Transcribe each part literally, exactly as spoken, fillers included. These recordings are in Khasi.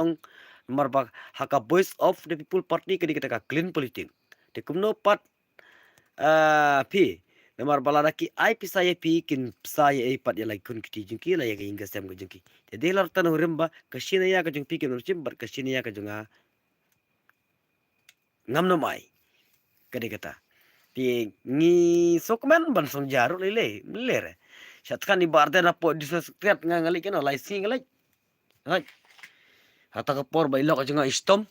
ong, namar ba ha ka Voice of the People Party ka dei kata ka clean politic. Te kumno pat, ah, phi, namar ba lada ki ai pisa ïa phi, kin pisa ïa ei pat ïa la ki khun ki kti jong ki, la ïa ka ïing ka sem ka jong ki. Te dei la rta nongrim ba ka shaniah ka jong phi kim nongrim bad ka shaniah ka jong nga ngam nang ai. Ka dei kata. Te ngi sngewkmen ban song jaru lei lei, lei re. Shat kan i Bah Ardent hapoh District Secretariat nga nga leit kano, lai sngi nga leit. Hai. Hata ka por ba i lok jong nga i shitom.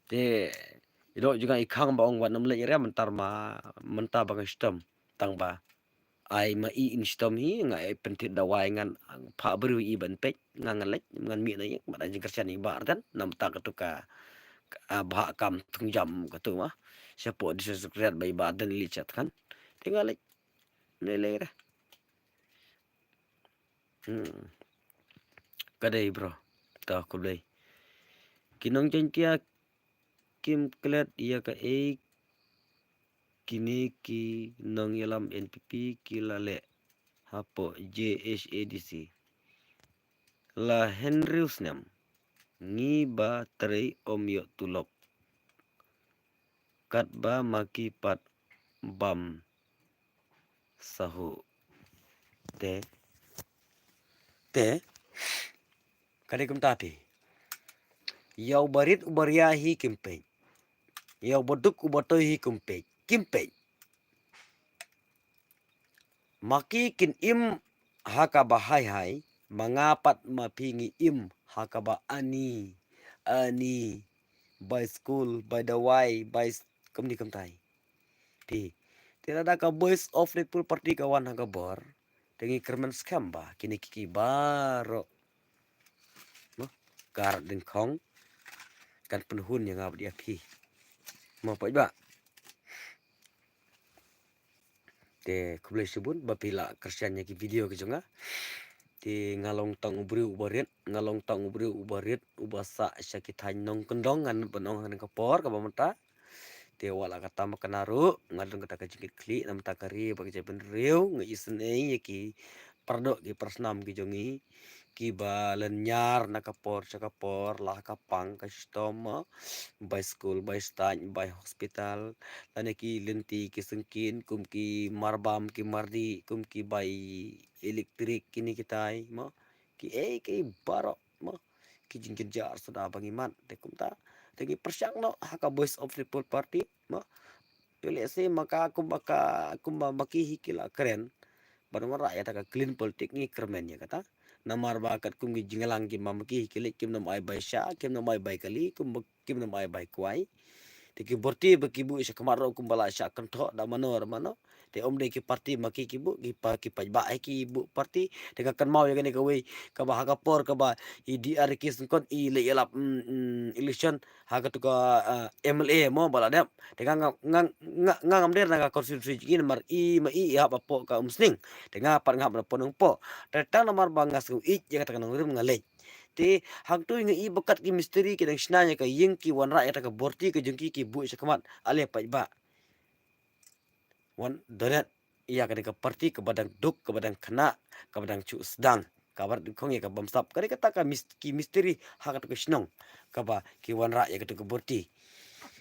Te i lok jong nga i khang ba ong wat nym leit re mynta ma, mynta ba nga shitom. Tang ba ai ma i in shitom hi, nga ai pynthit dawai, ngan phah briew i ban peit, nga ngan leit, ngan mih na ïing, ma da jingkyrshan i Bah Ardent, namar ta katu ka, ka, ah, bha kam thung jam katu ma. Shapoh District Secretariat ba i Bah Ardent i leit shat kan. Te nga leit. Lei lei re. Hmm. Ka dei bro. Ta khublei. Ki nong Jaiñtia kim klet ïa kaei kine ki nongïalam N P P ki la leh hapoh J H A D C. La hynriew snem ngi ba trei ym ïoh tulop. Katba ma ki pat bam sahuh. Te, te ka dei kumta phi. Ïa u barit u baria hi kim peit. Ïa u baduk u batoi hi kim peit. Kim peit. Ma ki kin im ha kaba hai hai, ma nga pat ma phi ngi im ha kaba ani, ani, bai skul, bai dawai, bai s-, kumne kumtai. Phi. Te lada ka Voice of People Party ka wan ha ka bor, te ngi kyrmen skhem ba kine ki, ki baroh. Mo, ka rat dyngkhong kan pynhun ïa nga bad ïa phi. Mo, paidbah. Te khublei shibun ba phi la kyrshan ïa ki video ki jong nga. Te nga long tang u briew uba rit, nga long tang u briew uba rit, uba sah sha ki thaiñ nongkyndong, ngan ban ong ha kane ka por kaba mynta. Te wat la katta ma kane ruh, nga don kata ka jingkitkhlieh namar ka ri bad ka jaitbynriew, nga isynei ïa ki paradoh ki parasnam ki jong ngi, kiba lynñiar na ka por sha ka por, la ha ka pang ka shitom, bai skul, bai stad, bai hospital, lane ki lynti ki syngkien, kum ki marbam ki mardih, kum ki bai elektrik kine kitai, mo, kiei kiei baroh, mo, ki jingjynjar suda ba ngi mad. Te kumta, te ngi pyrshang noh ha ka Voice of People Party, mo. Te lehse ma ka kumba ka, kumba ma ki hi ki la kren ban wanrah ïa kata ka clean politic, ngi kyrmen ïa kata. Namar ba katkum ki jingïalang ki ma ma ki hi ki leit kim nym ai bai sha, kim nym ai bai kali, kumba kim nym ai bai kwai. Te ki bor ti ba ki buh sha khmat ruh kumba la shah kynthoh da mano da mano. Te ym dei ki party ma ki ki buh, ki pa, ki paidbah hi ki buh party. Te nga kynmaw ïa kane kawei kaba ha ka por kaba i D R Ricky Syngkon i leit ïalap, mm, mm, election ha katu ka, ah, M L A, mo, ba la dep. Te nga, nga, nga, nga, nga ngam der na ka constituency jong ngi namar i ma i i hap hapoh ka Umsning. Te nga pat nga hap na Poh Nongpoh. Te tang namar ba nga sngew ïeit ïa kata ka nongrim nga leit. Te hangtu nga i ba kat ki mistri ki dang shna ïa ka ïing, ki wanrah ïa kata ka bor ti ka jong ki, ki buh sha khmat. Ale paidbah, wan donate ïa kane ka party kaba dang duk, kaba dang khynnah, kaba dang shu sdang, kaba dang khong ïa ka bamsap. Ka dei kata ka mis-, ki mistri ha katu ka shnong kaba ki wanrah ïa katu ka bor ti.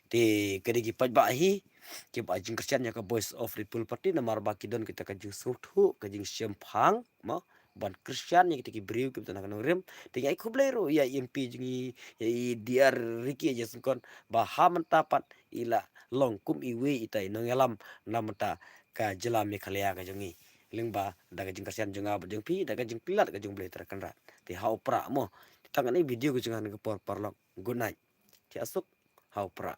Te ka dei ki paidbah hi kiba ai jingkyrshan ïa ka Voice of People Party namar ba ki don kita ka jingsngewthuh, ka jingshemphang, mo, ban kyrshan ïa kita ki briew kiba don ha ka nongrim. Te ngi ai khublei ruh ïa i M P jong ngi, ïa i D R Ricky Syngkon, ba ha mynta pat i la long kum iwei ita i nongïalam na mynta ka jylla Meghalaya ka jong ngi. Lyngba da ka jingkyrshan jong nga bad jong phi, da ka jingpynlait ka jong U Blei Trai Kynrad. Te ha u prah mo. Te tang kane video ka jong nga ha kane ka por, paralok. Good night. Te suk ha u prah.